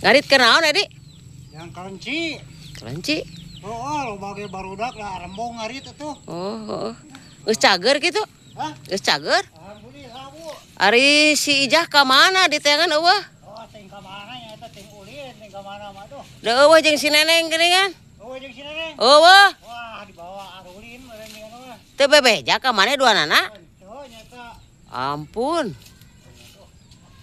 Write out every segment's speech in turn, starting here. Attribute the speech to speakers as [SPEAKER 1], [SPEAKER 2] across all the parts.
[SPEAKER 1] Ngarit ke naon, Edi?
[SPEAKER 2] Yang kelenci.
[SPEAKER 1] Kelenci.
[SPEAKER 2] Oh, loba ge barudak lah rembong ngarit atuh.
[SPEAKER 1] Oh. Geus cager kitu?
[SPEAKER 2] Hah?
[SPEAKER 1] Geus cager?
[SPEAKER 2] Alhamdulillah, Bu.
[SPEAKER 1] Ari si Ijah ka mana diteangan euweuh?
[SPEAKER 2] Oh, ting ka mana nya eta ting ulin, ting ka mana mah tuh.
[SPEAKER 1] Da euweuh jeung si Neneng geuningan.
[SPEAKER 2] Oh, jeung si Neneng.
[SPEAKER 1] Euweuh.
[SPEAKER 2] Wah, dibawa arulin meureun ieu mah.
[SPEAKER 1] Teu bebeja ka mana duanana?
[SPEAKER 2] Henteu nya eta.
[SPEAKER 1] Ampun.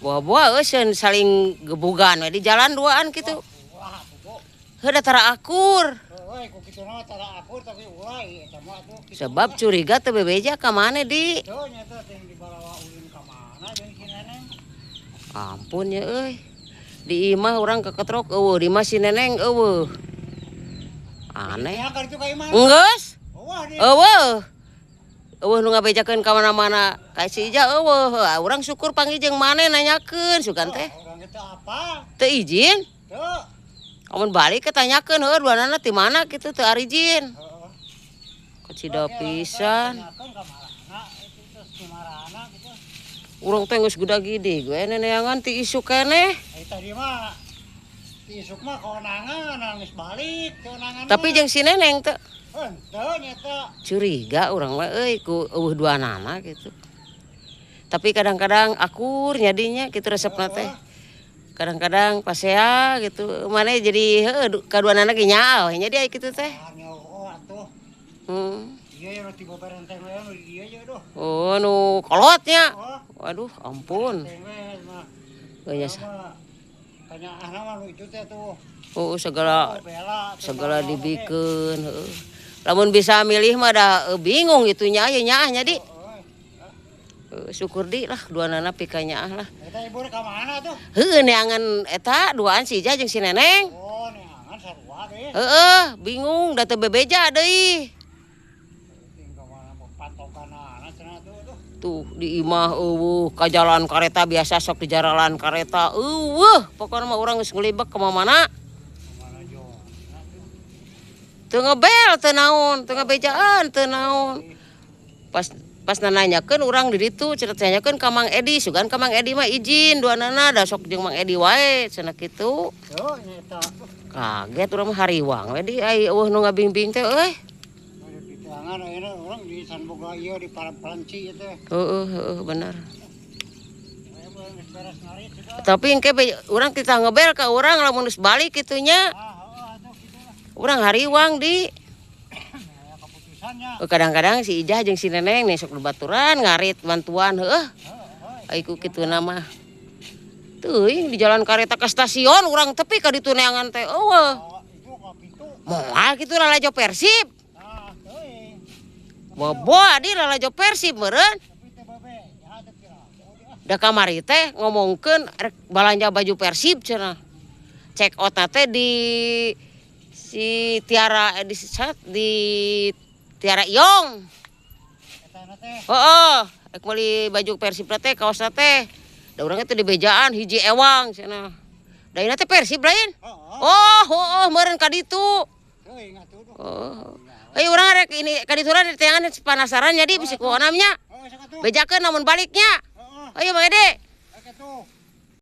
[SPEAKER 1] Buah-buah euseun saling gebugan we di jalan duaan kitu.
[SPEAKER 2] Wah, Bu.
[SPEAKER 1] Heuh da tara akur.
[SPEAKER 2] Heuh, ku kitu mah tara akur tapi ulah eta mah atuh.
[SPEAKER 1] Sebab curiga teu bebeja ka mana di.
[SPEAKER 2] Henteu nya eta ting dibawa ulin ka mana jeung si Neneng.
[SPEAKER 1] Ampun ya euy. Di imah urang keketrok euweuh, di imah si Neneng euweuh. Aneh.
[SPEAKER 2] Ya ka ditu ka imah.
[SPEAKER 1] Enggeus.
[SPEAKER 2] Euweuh di.
[SPEAKER 1] Euweuh. Euweuh nu ngabejakeun ka mana-mana. Ka si Ijah euweuh. Heuh, urang syukur panggih jeung maneh nanyakeun sugan teh.
[SPEAKER 2] Urang ge teu apa?
[SPEAKER 1] Teu izin.
[SPEAKER 2] Teu.
[SPEAKER 1] Amun balik ke tanyakeun heuh duanana ti mana kitu teu arijin.
[SPEAKER 2] Heeh.
[SPEAKER 1] Kacida pisan.
[SPEAKER 2] Tanyakeun ka marana itu terus di marana gitu.
[SPEAKER 1] Urang teh geus guda-gidi gue neneangan ti isuk keneh.
[SPEAKER 2] Eh tadi mah ti isuk mah keonangan geus balik keonangan.
[SPEAKER 1] Tapi jeung si Neneng teu
[SPEAKER 2] henteu nya eta.
[SPEAKER 1] Curiga urang mah euy ku euweuh duanana gitu. Tapi kadang-kadang akur nyadinya kitu resepna teh. Kadang-kadang pasea gitu maneh jadi heuh kaduanana ge nyaah we nya dia kitu teh.
[SPEAKER 2] Oh atuh. Iya ya roti boberenteng we nu di dieu ye duh.
[SPEAKER 1] Oh nu kolotnya.
[SPEAKER 2] Oh.
[SPEAKER 1] Waduh ampun.
[SPEAKER 2] Berenteng we mah.
[SPEAKER 1] Heuh nya.
[SPEAKER 2] Kanyaahna mah nu itu teh tuh.
[SPEAKER 1] Oh segala
[SPEAKER 2] Oh, bela, tuh,
[SPEAKER 1] segala
[SPEAKER 2] bela,
[SPEAKER 1] dibikeun heuh. Lamun bisa milih mah da bingung itu nya aya nyaah nya di. Syukur di lah duanana pika nyaah lah.
[SPEAKER 2] Eta ibu ka mana tuh?
[SPEAKER 1] Heuh neangan eta duaan si Ijah jeung si Neneng.
[SPEAKER 2] Oh, neangan sarua deui.
[SPEAKER 1] Heeh, bingung da teu bebeja deui.
[SPEAKER 2] Ting ka mana pantokanana cenah tuh tuh.
[SPEAKER 1] Tuh di imah euweuh ka jalan kareta biasa sok di jalan kareta euweuh pokona mah urang geus ngelibek ka mana-mana.
[SPEAKER 2] Kamana jona tuh.
[SPEAKER 1] Teu ngebel teu naon, teu ngabejaan teu naon. Pas nanyakeun urang di ditu cenah tanyakeun ka Mang Edi, sugan ka Mang Edi mah izin duanana da sok jeung Mang Edi wae cenah kitu.
[SPEAKER 2] Tuh nya eta.
[SPEAKER 1] Kaget urang mah hariwang we di ai euweuh nu ngabimbing teh euy.
[SPEAKER 2] Di teangan ayeuna urang di Sanboga ieu di Palenci ieu teh.
[SPEAKER 1] Heeh heeh bener.
[SPEAKER 2] Aya mah geus beres ngarit sudah.
[SPEAKER 1] Tapi engke urang kita ngebel ka urang lamun geus balik kitu nya.
[SPEAKER 2] Ah, heuh atuh kitu lah.
[SPEAKER 1] Urang hariwang di.
[SPEAKER 2] Aya keputusannya.
[SPEAKER 1] Kadang-kadang si Ijah jeung si Neneng nih sok baturan ngarit bantuan heuh.
[SPEAKER 2] Heeh.
[SPEAKER 1] Ai ku kituna mah. Teuing di jalan kareta ke stasiun urang tepi ka ditu neangan teh euweuh.
[SPEAKER 2] Oh, itu ka pintu.
[SPEAKER 1] Moal kitu lalajo Persib.
[SPEAKER 2] Tah, teuing.
[SPEAKER 1] Bobo di lalajo Persib meureun.
[SPEAKER 2] Tapi teh babe, ya teh piraku dia.
[SPEAKER 1] Da kamari teh ngomongkeun rek balanja baju Persib cenah. Check out teh di si Tiara di di Tiara Iyong.
[SPEAKER 2] Eta teh.
[SPEAKER 1] Heeh, rek meuli baju Persib teh kaosna teh. Da urang teh di bejaan hiji ewang cenah. Da ieu teh Persib lain.
[SPEAKER 2] Heeh.
[SPEAKER 1] Oh, heeh meureun ka ditu.
[SPEAKER 2] Teuing atuh duh.
[SPEAKER 1] Oh. Ayo urang rek ini ka ditu di teangan penasaran jadi bisi ku onamnya.
[SPEAKER 2] Heeh, sok atuh.
[SPEAKER 1] Bejakeun namun baliknya.
[SPEAKER 2] Heeh.
[SPEAKER 1] Ayo Mang Ede.